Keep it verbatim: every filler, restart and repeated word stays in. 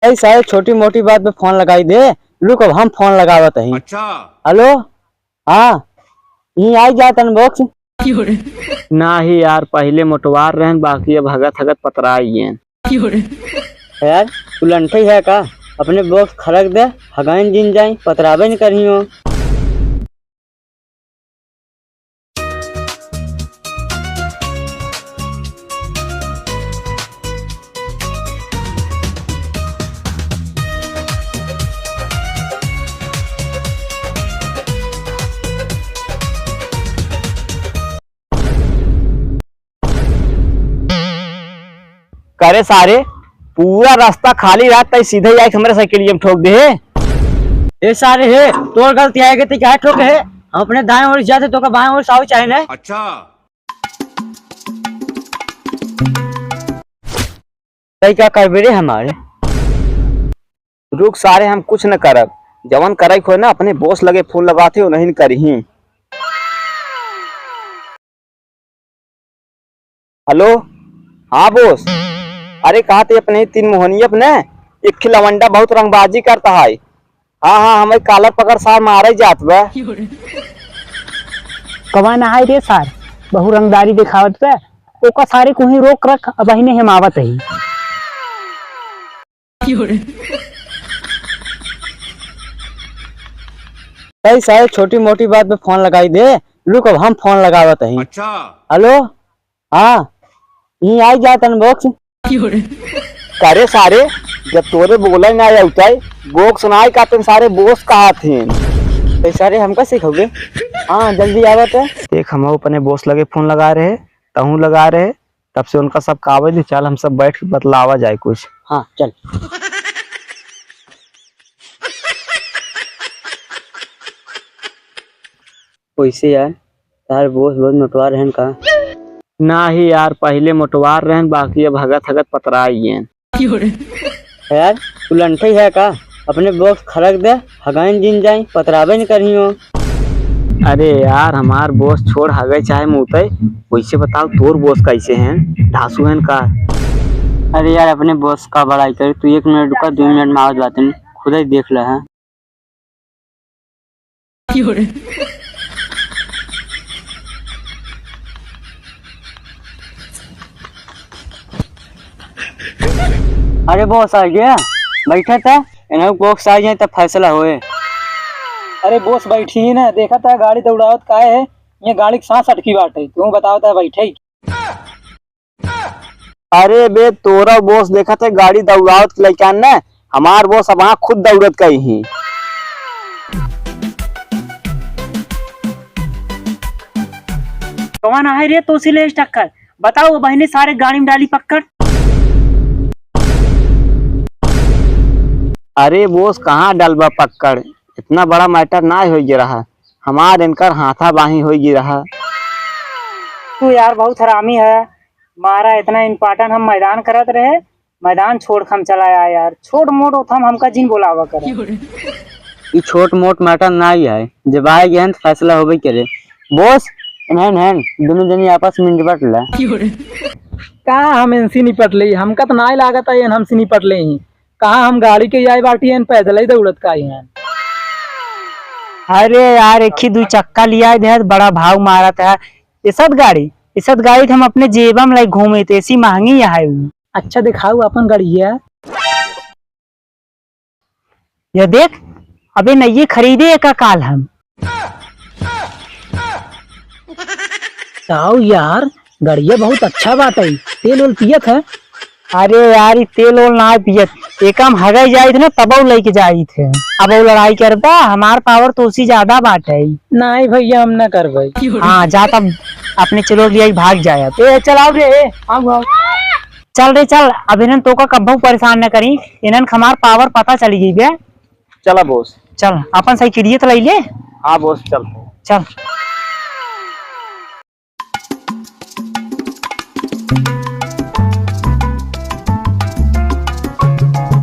ए सारे, छोटी मोटी बात पे फोन लगाई दे। रुक, अब हम फोन लगावत हई। अच्छा। हेलो, हाँ, यहीं आई जात अनबॉक्स। नाहीं यार, पहिले मोटवार रहन, बाकी अब हगत हगत पतराई गएन। यार, तू लंठई है का? अपने बॉक्स खरक दे, हगाइन जिन जाई, पतराबे न करियो। करे सारे, पूरा रास्ता खाली रहा, तई सीधे आके हमरे साइकिलिया में ठोक दे हे। ए सारे हे, तोर गलती है कि तई काहे ठोके हे? हम अपने दाएं ओर जाते तो का बाएं ओर साउ चाहे ना। अच्छा। तई का करबे रे हमारे? रुक सारे, हम कुछ न करब। जवन करे के होए ना, अपने बॉस लगे फोन लगाते हो, नहीं करिही। हेलो, हाँ बॉस। अरे कहा थे अपने तीन मोहनिया अपने, एक लवंडा बहुत रंगबाजी करता है। हाँ, हाँ, हमें कालर पकड़ सार मारे जात बा। कवन आए रे सार, बहु रंगदारी दिखावत बा। ओका सारे को ही रोक रख, अबहिने हम आवत ही। ए सारे, छोटी मोटी बात पे फोन लगाई दे। रुक, अब हम फोन लगावत हई। अच्छा। हेलो, हाँ, यहीं आई जात अनबॉक्स। करे सारे, जब तोरे बोले ना आवत है, बॉक्स ना आई का, तुम सारे बॉस कहा थे। ए सारे, हमका सिखाओगे? हाँ, जल्दी आवत है। देख, हम अपने बॉस लगे फोन लगा रहे, तहूँ लगा रहे, तब से उनका सब कावे दे, चल हम सब बैठ के बतलावा जाए कुछ। हाँ, चल। वैसे यार, तार बॉस बहुत मोटवा रहन का? नाही यार, पहिले मोटवार रहन, बाकी अब हगत हगत पतराई गएन। यार, तू लंठई है का? अपने बॉक्स खरक दे, हगाइन जिन जाई, पतराबे न करियो। अरे यार, हमार बॉस छोड़ हगई चाहे मूतई, वैसे बताओ तोर बॉस कैसे हैं? धांसू हैं का? अरे यार, अपने बॉस का बड़ाई करी, तू एक मिनट रुका, दो मिनट में आवत बातें, खुद ही देख ले हैं। अरे बॉस आ गया, बैठा था, इन्हें बॉक्स आ जाए तब फैसला होए। अरे बॉस बैठी ही ना, देखा था गाड़ी दौड़ावत काहे है, ये गाड़ी के सांस अटकी बाटे, तू बताओ था बैठे ही। अरे बे, तोरा बॉस देखत है गाड़ी दौड़ावत के लइकान ने, हमार बॉस अब हाँ खुद दौड़त कही ही। कौन आहे रे तोसी ले टक्कर? बताओ बहिनी, सारे गाड़ी में डाली पक्कड़। अरे बॉस, कहाँ डलबा पक्कड़? इतना बड़ा मैटर ना हो रहा, हमार इनकर हाथा बाही हो रहा। तू यार बहुत हरामी है, मारा इतना इम्पोर्टेंट हम मैदान करत रहे, मैदान छोड़ के हम चला आया यार। छोट मोट ओथम हमका जिन बोलावा करे। ई छोट मोट मैटर ना ही है, जब आए गए हैं तो फैसला होबे करे। बॉस, इन्हें, इन्हें, दोनों जनी आपस में निपट ले। का हम इनसे निपट ले? हमका तो ना ही लागत है इन हमसे निपट ले ही। कहाँ हम गाड़ी के आए बाटी हैं, पैदल ही दौड़त का ही हैं। अरे यार, एक ही दो चक्का लिया है, देहात बड़ा भाव मारत है। इसत गाड़ी, इसत गाड़ी तो हम अपने जेबा में लाई घूमे, तो ऐसी महंगी है उ। अच्छा दिखाओ अपन गड़िया। ये देख, अबे नइये खरीदे एका काल हम। ताऊ यार, गड़िया बहुत अच्छा बाटे, तेल ओल पियत है? अरे यार, ई तेल ओल ना पियत, एकम हगई जाइत ना, तबौ लेके जाइत है। अब वो लड़ाई करबा, हमार पावर तो उसी ज्यादा बाटे। नहीं भैया, हम ना करबे। हाँ, जा तब अपने चलो लिया भाग जाए। ए, चल आओ रे, ए, आओ, आओ। चल रे चल, अब इन्हन तोका कब्बो परेशान न करी, इन्हन हमार पावर पता चली गई बे। चला बॉस। चल, अपन साइकिलिये तो लई ले। हाँ बॉस, चल। चल।